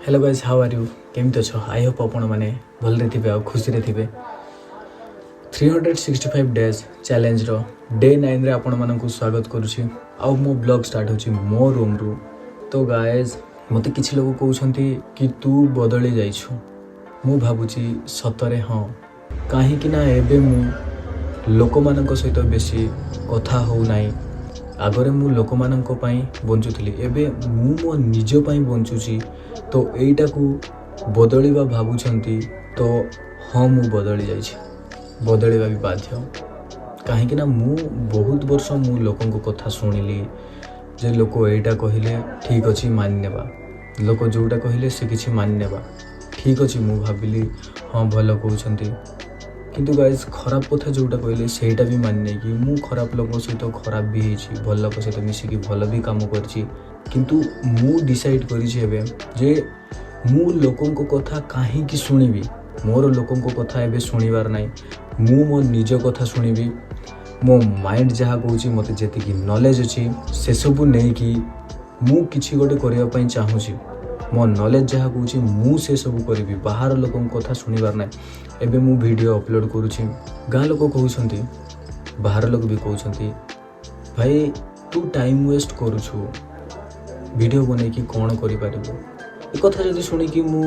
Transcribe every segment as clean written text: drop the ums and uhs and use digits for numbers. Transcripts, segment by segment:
Hello guys, how are you? କେମିତି ଅଛ? I Hope ଆପଣମାନେ ଭଲରେ ଥିବେ ଆଉ ଖୁସିରେ ଥିବେ। 365 ଡେଜ୍ ଚ୍ୟାଲେଞ୍ଜର ଡେ 9ରେ ଆପଣମାନଙ୍କୁ ସ୍ୱାଗତ କରୁଛି ଆଉ ମୋ ବ୍ଲଗ୍ ଷ୍ଟାର୍ଟ ହେଉଛି ମୋ ରୁମ୍ରୁ। ତ ଗାଏଜ୍, ମୋତେ କିଛି ଲୋକ କହୁଛନ୍ତି କି ତୁ ବଦଳି ଯାଇଛୁ। ମୁଁ ଭାବୁଛି ସତରେ ହଁ, କାହିଁକି ନା ଏବେ ମୁଁ ଲୋକମାନଙ୍କ ସହିତ ବେଶୀ କଥା ହେଉନାହିଁ। ଆଗରେ ମୁଁ ଲୋକମାନଙ୍କ ପାଇଁ ବଞ୍ଚୁଥିଲି, ଏବେ ମୁଁ ମୋ ନିଜ ପାଇଁ ବଞ୍ଚୁଛି। ତ ଏଇଟାକୁ ବଦଳିବା ଭାବୁଛନ୍ତି ତ ହଁ, ମୁଁ ବଦଳି ଯାଇଛି। ବଦଳିବା ବି ବାଧ୍ୟ, କାହିଁକି ନା ମୁଁ ବହୁତ ବର୍ଷ ମୁଁ ଲୋକଙ୍କ କଥା ଶୁଣିଲି ଯେ ଲୋକ ଏଇଟା କହିଲେ ଠିକ୍ ଅଛି, ମାନିନେବା। ଲୋକ ଯେଉଁଟା କହିଲେ ସେ କିଛି ମାନିନେବା, ଠିକ୍ ଅଛି। ମୁଁ ଭାବିଲି ହଁ, ଭଲ କହୁଛନ୍ତି। କିନ୍ତୁ ଗାଇଜ୍, ଖରାପ କଥା ଯେଉଁଟା କହିଲେ ସେଇଟା ବି ମାନି ନେଇକି ମୁଁ ଖରାପ ଲୋକଙ୍କ ସହିତ ଖରାପ ବି ହେଇଛି, ଭଲ ଲୋକ ସହିତ ମିଶିକି ଭଲ ବି କାମ କରିଛି। କିନ୍ତୁ ମୁଁ ଡିସାଇଡ଼୍ କରିଛି ଏବେ ଯେ ମୁଁ ଲୋକଙ୍କ କଥା କାହିଁକି ଶୁଣିବି? ମୋର ଲୋକଙ୍କ କଥା ଏବେ ଶୁଣିବାର ନାହିଁ। ମୁଁ ମୋ ନିଜ କଥା ଶୁଣିବି। ମୋ ମାଇଣ୍ଡ ଯାହା କହୁଛି, ମୋତେ ଯେତିକି ନଲେଜ୍ ଅଛି, ସେସବୁ ନେଇକି ମୁଁ କିଛି ଗୋଟେ କରିବା ପାଇଁ ଚାହୁଁଛି। ମୋ ନଲେଜ୍ ଯାହା କହୁଛି, ମୁଁ ସେସବୁ କରିବି। ବାହାର ଲୋକଙ୍କ କଥା ଶୁଣିବାର ନାହିଁ। ଏବେ ମୁଁ ଭିଡ଼ିଓ ଅପଲୋଡ଼ କରୁଛି। ଗାଁ ଲୋକ କହୁଛନ୍ତି, ବାହାର ଲୋକ ବି କହୁଛନ୍ତି, "ଭାଇ, ତୁ ଟାଇମ୍ ୱେଷ୍ଟ କରୁଛୁ, ଭିଡ଼ିଓ ବନେଇକି କ'ଣ କରିପାରିବୁ?" ଏ କଥା ଯଦି ଶୁଣିକି ମୁଁ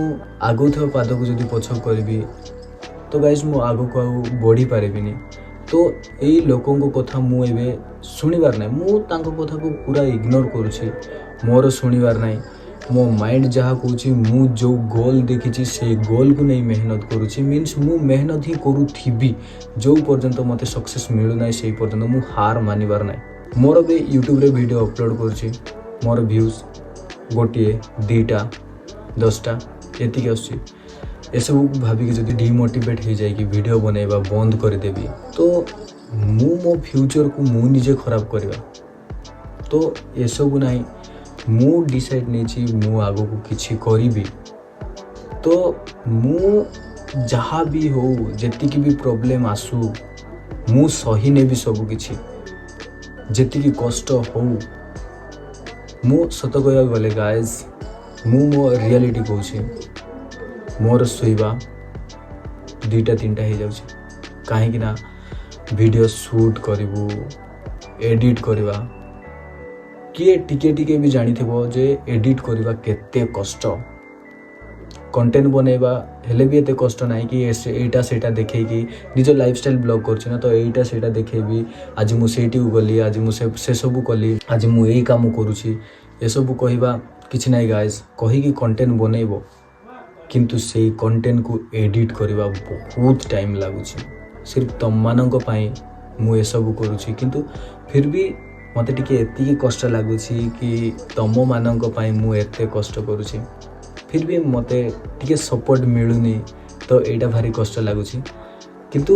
ଆଗଉଥିବା ପାଦକୁ ଯଦି ପଛକୁ କରିବି, ତ ଗାଇଜ୍, ମୁଁ ଆଗକୁ ଆଉ ବଢ଼ିପାରିବିନି। ତ ଏଇ ଲୋକଙ୍କ କଥା ମୁଁ ଏବେ ଶୁଣିବାର ନାହିଁ। ମୁଁ ତାଙ୍କ କଥାକୁ ପୁରା ଇଗ୍ନୋର କରୁଛି। ମୋର ଶୁଣିବାର ନାହିଁ। ମୋ ମାଇଣ୍ଡ ଯାହା କହୁଛି, ମୁଁ ଯେଉଁ ଗୋଲ୍ ଦେଖିଛି, ସେଇ ଗୋଲ୍କୁ ନେଇ ମେହନତ କରୁଛି। ମିନ୍ସ ମୁଁ ମେହନତ ହିଁ କରୁଥିବି। ଯେଉଁ ପର୍ଯ୍ୟନ୍ତ ମୋତେ ସକ୍ସେସ୍ ମିଳୁନାହିଁ, ସେଇ ପର୍ଯ୍ୟନ୍ତ ମୁଁ ହାର ମାନିବାର ନାହିଁ। ମୋର ବି ୟୁଟ୍ୟୁବରେ ଭିଡ଼ିଓ ଅପଲୋଡ଼ କରୁଛି, ମୋର ଭ୍ୟୁଜ୍ ଗୋଟିଏ, ଦୁଇଟା, 10ଟା ଏତିକି ଆସୁଛି। ଏସବୁକୁ ଭାବିକି ଯଦି ଡିମୋଟିଭେଟ୍ ହେଇଯାଇକି ଭିଡ଼ିଓ ବନେଇବା ବନ୍ଦ କରିଦେବି, ତ ମୁଁ ମୋ ଫ୍ୟୁଚର୍କୁ ମୁଁ ନିଜେ ଖରାପ କରିବା। ତ ଏସବୁ ନାହିଁ। ମୁଁ ଡିସାଇଡ଼୍ ନେଇଛି, ମୁଁ ଆଗକୁ କିଛି କରିବି। ତ ମୁଁ ଯାହା ବି ହଉ, ଯେତିକି ବି ପ୍ରୋବ୍ଲେମ୍ ଆସୁ, ମୁଁ ସହି ନେବି ସବୁ କିଛି, ଯେତିକି କଷ୍ଟ ହଉ। ମୁଁ ସତ କହିବାକୁ ଗଲେ ଗାଏଜ୍, ମୁଁ ମୋ ରିଆଲିଟି କହୁଛି, ମୋର ଶୋଇବା 2ଟା 3ଟା ହେଇଯାଉଛି, କାହିଁକି ନା ଭିଡ଼ିଓ ସୁଟ୍ କରିବୁ, ଏଡ଼ିଟ୍ କରିବା। କିଏ ଟିକେ ଟିକେ ବି ଜାଣିଥିବ ଯେ ଏଡ଼ିଟ୍ କରିବା କେତେ କଷ୍ଟ। କଣ୍ଟେଣ୍ଟ ବନେଇବା ହେଲେ ବି ଏତେ କଷ୍ଟ ନାହିଁ କି ଏଇଟା ସେଇଟା ଦେଖେଇକି ନିଜ ଲାଇଫଷ୍ଟାଇଲ୍ ବ୍ଲଗ୍ କରୁଛି ନା, ତ ଏଇଟା ସେଇଟା ଦେଖେଇବି, ଆଜି ମୁଁ ସେଇଠିକୁ ଗଲି, ଆଜି ମୁଁ ସେ ସେସବୁ କଲି, ଆଜି ମୁଁ ଏଇ କାମ କରୁଛି, ଏସବୁ କହିବା କିଛି ନାହିଁ ଗାଏଜ୍। କହିକି କଣ୍ଟେଣ୍ଟ ବନେଇବ, କିନ୍ତୁ ସେଇ କଣ୍ଟେଣ୍ଟକୁ ଏଡ଼ିଟ୍ କରିବା ବହୁତ ଟାଇମ୍ ଲାଗୁଛି। ସିର୍ଫ ତମମାନଙ୍କ ପାଇଁ ମୁଁ ଏସବୁ କରୁଛି, କିନ୍ତୁ ଫିର୍ ବି ମୋତେ ଟିକେ ଏତିକି କଷ୍ଟ ଲାଗୁଛି କି ତମମାନଙ୍କ ପାଇଁ ମୁଁ ଏତେ କଷ୍ଟ କରୁଛି, ଫିର୍ ବି ମୋତେ ଟିକେ ସପୋର୍ଟ ମିଳୁନି। ତ ଏଇଟା ଭାରି କଷ୍ଟ ଲାଗୁଛି, କିନ୍ତୁ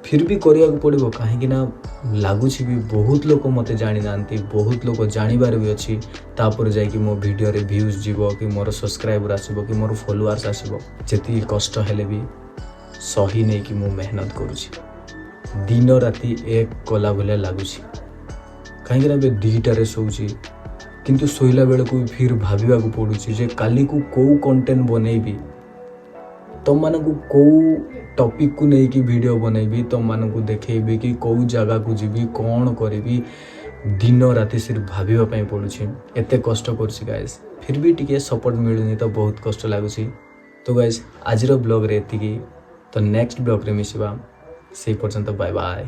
ଫିର୍ ବି କରିବାକୁ ପଡ଼ିବ, କାହିଁକି ନା ଲାଗୁଛି ବି ବହୁତ ଲୋକ ମୋତେ ଜାଣିନାହାନ୍ତି, ବହୁତ ଲୋକ ଜାଣିବାର ବି ଅଛି। ତାପରେ ଯାଇକି ମୋ ଭିଡ଼ିଓରେ ଭ୍ୟୁଜ୍ ଯିବ କି ମୋର ସବସ୍କ୍ରାଇବର୍ ଆସିବ କି ମୋର ଫଲୋଆର୍ସ ଆସିବ। ଯେତିକି କଷ୍ଟ ହେଲେ ବି ସହି ନେଇକି ମୁଁ ମେହନତ କରୁଛି। ଦିନ ରାତି ଏକ କଲା ଭଳିଆ ଲାଗୁଛି, କାହିଁକିନା ଏବେ 2ଟାରେ ଶୋଉଛି, କିନ୍ତୁ ଶୋଇଲା ବେଳକୁ ବି ଫିର୍ ଭାବିବାକୁ ପଡ଼ୁଛି ଯେ କାଲିକୁ କେଉଁ କଣ୍ଟେଣ୍ଟ ବନେଇବି, ତମମାନଙ୍କୁ କେଉଁ ଟପିକ୍କୁ ନେଇକି ଭିଡ଼ିଓ ବନେଇବି, ତମମାନଙ୍କୁ ଦେଖେଇବି କି କେଉଁ ଜାଗାକୁ ଯିବି, କ'ଣ କରିବି। ଦିନ ରାତି ସିର୍ଫ ଭାବିବା ପାଇଁ ପଡ଼ୁଛି। ଏତେ କଷ୍ଟ କରୁଛି ଗାଇସ୍, ଫିର୍ ବି ଟିକେ ସପୋର୍ଟ ମିଳୁନି, ତ ବହୁତ କଷ୍ଟ ଲାଗୁଛି। ତ ଗାଇସ୍, ଆଜିର ବ୍ଲଗ୍ରେ ଏତିକି। ତ ନେକ୍ସଟ ବ୍ଲଗ୍ରେ ମିଶିବା, ସେଇ ପର୍ଯ୍ୟନ୍ତ ବାଏ ବାଏ।